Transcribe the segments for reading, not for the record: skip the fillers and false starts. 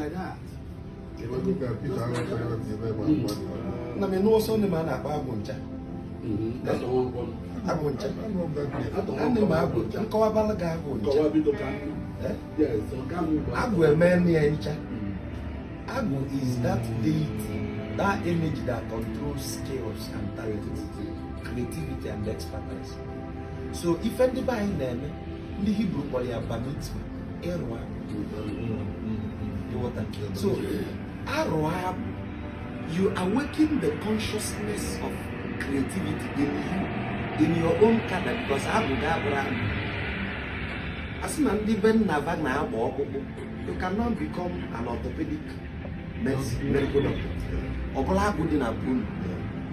like that. Na m ịnụ ọsọ ndị ma a na-akpọ agwụ ncha. Agwụ ncha. Ana m agwụ ncha. Nkọwabala gị agwụ ncha. Eh? Agwụ eme ya ncha. Agwụ is that deity, that energy that controls skills and talents, creativity and expertise. So ife ndị be anyị na-eme, ndị Hibru kpọrọ ya bar mitzvah, ịrụ agwụ. Ịghọta? So arụ agwụ, you awaken the consciousness of creativity in you, in your own cadre, because agwụ ga-abụrụ agwụ. A sị na ndị be nna va na-agba ọkpụkpụ, you cannot become an orthopedic medical doctor. Ọ bụla agwụ dị na bunu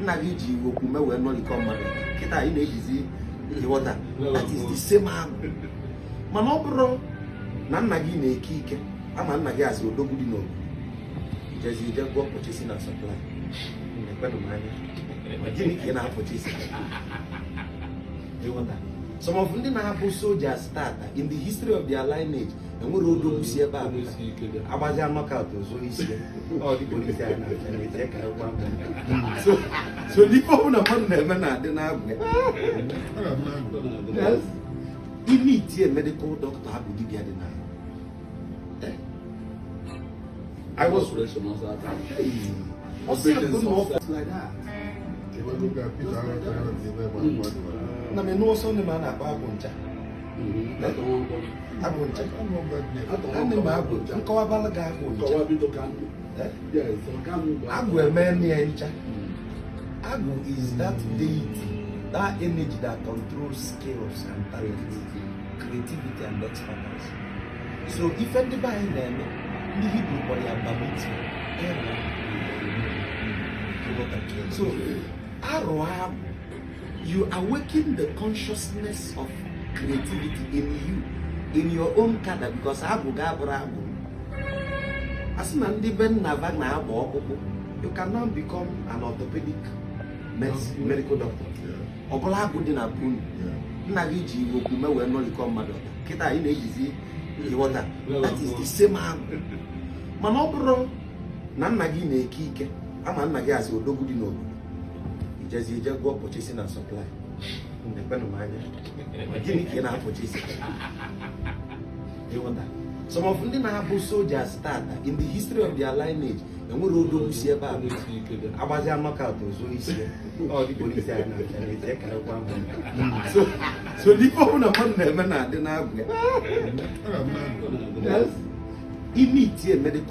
nna gị ji okwume wee nọlikọ mmadụ kịta ị na-ejizi. Ịghọta? That is the same agwụ. Mana ọ bụrụ na nna gị na-eke ike, ama nna gị asị odogwu dị n'obodo, jezi ije gụọ purchasing and supply. Ekwenụ m anya. Ma gịnị ka ị na-apurchase? Ịghọta? Some of ndị na-abụ soldiers tata, in the history of their lineage, enwere odogwu si ebe a pụta. Agbazia knockout, ozo isi ya. Ọ dị polisi anyị na-acha na-eche ka ịgwa mbọ. So n'ife ọbụla mmadụ na-eme na-adị n'agwụ ya. Yes. Ime itie medical doctor, abụ dibịa dị n'ahụ. Eh? I was Hey. Ọsị abụ na ọ Like that. Na m ịnụ ọsọ ndị ma a na-akpọ agwụ ncha. Agwụ ncha. Ana m agwụ ncha. Nkọwabala gị agwụ ncha. Eh? Agwụ eme ya ncha. Agwụ is that deity, that energy that controls skills and talents, creativity and expertise. So ife ndị be anyị na-eme, ndị Hibru kpọrọ ya bar mitzvah, ịrụ agwụ. So arụ agwụ, you awaken the consciousness of creativity in you, in your own cadre, because agwụ ga-abụrụ agwụ. A sị na ndị be nna va na-agba ọkpụkpụ, you cannot become an orthopedic medical doctor. Ọ bụla agwụ dị na bunu nna gị ji okwume wee nọlikọ mmadụ kịta ị na-ejizi. Ịghọta? That is the same agwụ. Mana ọ bụrụ na nna gị na-eke ike, ama nna gị asị odogwu dị n'obodo, ijezi ije gụọ purchasing and supply. Ekwenụ m anya. Ma gịnị ka ị na-apurchase? Ịghọta? Some of ndị na-abụ soldiers tata, in the history of their lineage, enwere odogwu si ebe a pụta. Agbazia knockout, ozo isi ya. Ọ dị polisi anyị na-acha na-eche ka ịgwa mbọ. So n'ife ọbụla mmadụ na-eme na-adị n'agwụ ya. Yes. Ime itie medical